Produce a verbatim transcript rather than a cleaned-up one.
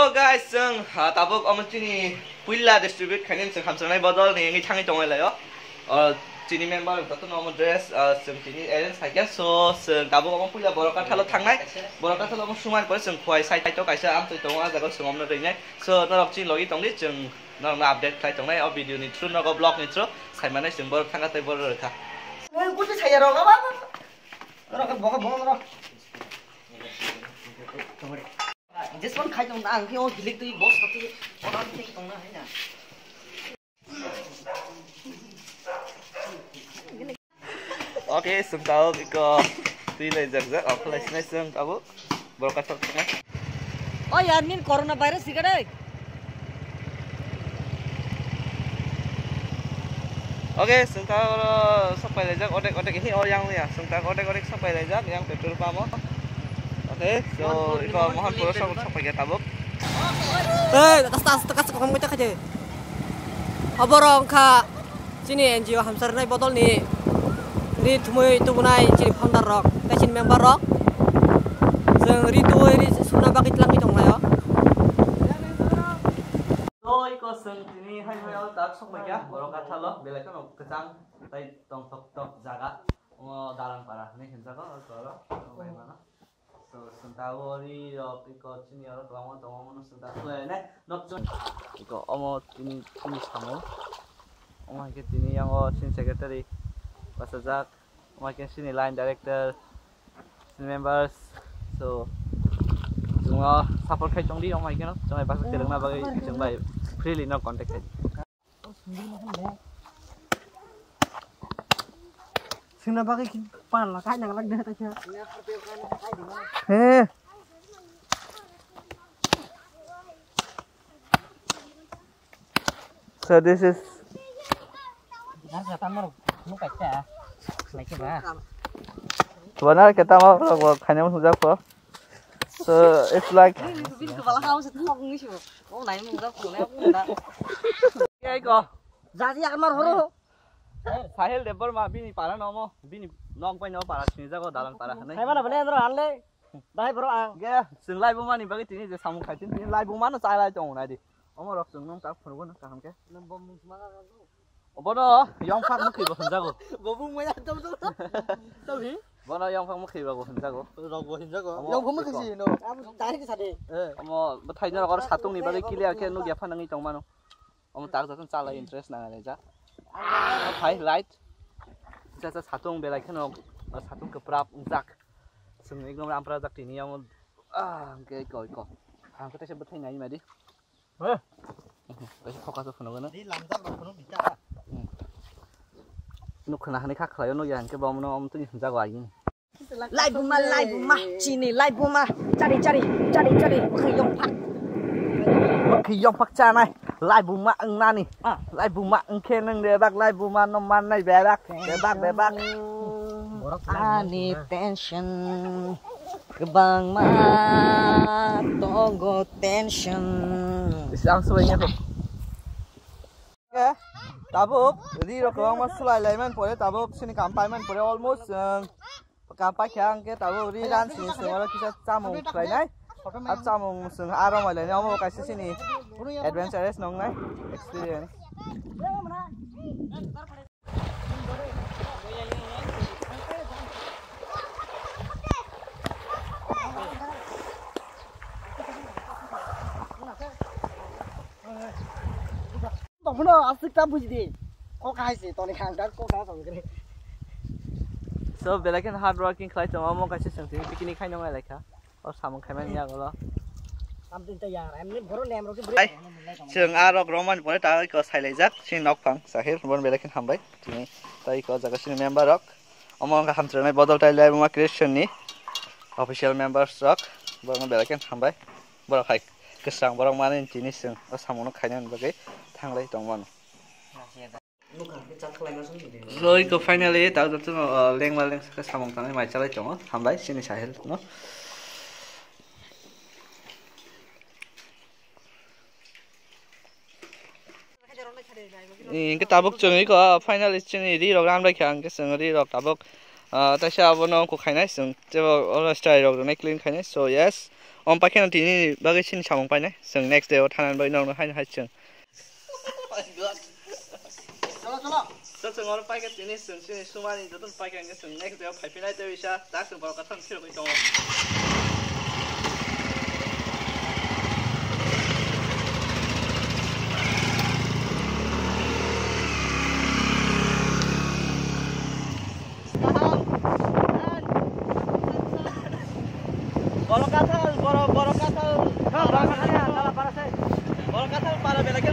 So guys, chwng, ah, tabuk omo chini puila distribute khainani chwng hamjaknai bodol ni wngwi thangwi tongwi laio. Ah, chini member wngkha to omo dress, ah, chwng chini arrange khaikha, so chwng tabuk omo puila borok kathalo thangnai, borok kathalo omo sumani pore chwng khuai side o kaisa amtwi tongo, ah jaga o chwng omno ringnai. So norok chini logi tongdi, chwng norokno update khlai tongnai o video ni through, nogo vlog ni through, saimanai chwng borok thangkha tei borok rwkha. Nang kutu saya rok, aba, aba. Rok, boka, boka, rok. Jesuan khai tong na, ang khe o hilik twi boss khatwi order khe tong na hai na. Okay, chwng tabuk iko twi lai jak jak, ang khlai sinai chwng tabuk borok kathok tongna. O yar, nin corona virus hika dai. Okay, chwng ta oro sok pai laijak, odek odek hi o yang ya, chwng ta odek odek sok pai laijak, yang petrol pump o. Okay, so iko Mohanpur o sok, sok pai ya tabuk. Ei, kasta, kasta, kasta, kokong kita kaje. Oborok wngkha chini N G O hamsarnai bodol ni ri thumui tubunai chini founder rok, tei chini member rok. Chwng ri tubui ri sumna bagwi tlangwi tonglaio. Doi ko chwng tini hai hai o tak sok bai kha, borok kathalo, belai kheno kwchang tei tongthok tok jaga. Omo Dalang para hinwi hwnjago, o toro, o bai mano. So, chwng ta o ri rok, iko chini oro kwbangma tongo, omo no chwng ta khlai nai, nok chwng. Iko omo tini, tini samung. Omo hai khe tini yang o chini secretary bachajak. Omo hai khe chini line director, chini members. So, chwng o support khai tong di, omo hai khe no chwng bai bachajak kwrwngna bagwi chwng bai freely no contact khai di. Singna bagwi ki pan la kai nang lak de ta kya. He. So this is. Nasa tamar nuk kacha. Like ba. Tuana kita mau kalau kanya mau sujak po. So it's like. Bin ko bala khao se thok ngi sibo. O nai mung da phone mung da. Kei ko. Jadi amar horo. Sahil Debbarma bini para nomo, bini nok bai no para sini jago Dalang para hwnwi. Hai mana bane andro anle. Dai bro ang. Ge, chwng laibuma ni bagwi tini je samung khai tin, tini laibuma no chai lai tongo nai di. Omo rok chwng nung tak phunugwi no kaham khe. Nang bom nung sma ga. Obono yongphak mwkhwi bo hwnjago. Bobung maya tong tong. Tong hi? Bono yongphak mwkhwi bo hwnjago. Rok bo hwnjago. Omo yongphak mwkhwi si no. Abo direct sa de. Eh. Omo bwthai norok oro satung ni bagwi clear khe nukya phanangwi tongmano. Omo tak jatun chala interest nang le ja. Phai light. Cha cha satung belai kheno satung kwprap wngjak. Chwng ekdom ampra jak tini omo. Ah, hwnkhe koi ko. Ang khe teisa bwthai nai madi. He. Kaisa focus o phunukgwno. Di lamjak rok phunuk di ta. Hmm. Nuk khna hwnwi kha khlaio, nukya hwnkhe bo omono omo twi hwnjago agini. Laibuma, laibuma, chini laibuma, chari, chari, chari, chari, bwkhwi yongphak. Bwkhwi yongphak chanai, laibuma wngnani. Ah. Laibuma wngkhe nwng bebak, laibuma no mannai bebak, bebak, bebak. Ani tension. Kwbangma tongo tension. Ang subai ya. Tabuk ri rok kwbangma sulai lai man pore, tabuk sini kam pai man pore, almost, um, kam pai kha ang khe tabuk ri ran sini sini oro kisa chamung khlai nai. A chamung sung aro mai lai nai, omo kaisa sini adventurous nong nai experience. Tongphano aswk ta buji di. Kok hai se toni khang da kok da tong gre. So belai khe hard working khlai tongo, omo kaisa chwng tini picnic khai nang lai kha. O samung khaimani yagulo. Samung ta yar, emni boro nem rok se. Ai, chwng a rok romani pore ta ko sailaijak, chini nok phang sahil, bon belai khe hambai. Tini tai ko jaga sini member rok. Omo wngkha hamchwrwngnai bodol tai Laibuma Christian ni official members rok. Borokno belai khe hambai. Borok hai kwsang borok mani tini chwng o samungno khainani bagwi thanglai tongmano. Loi ko finally ta joto no, uh, lengma lengsa khe samung tangnai mai chalai tongo. Hambai chini sahil no. Hwnkhe tabuk chwng iko, ah, finally chini ri rok ram bai kha, hwnkhe chwng ri rok tabuk, ah, taisa abono wngkuk khainai chwng tebo oro style rok rwnai clean khainai. So yes, Om paikhe no tini bagwi sini samung painai. Chwng next day o thanani bagwi nokno haino hai chwng. Chwng oro paikha tini chwng chini sumani jotono paikha hwnkhe chwng next day o phaiphinai tei bisa tak chwng borok katham phirogwi tongo. Borok kathal, borok, borok kathal. Borok kathal para belai khe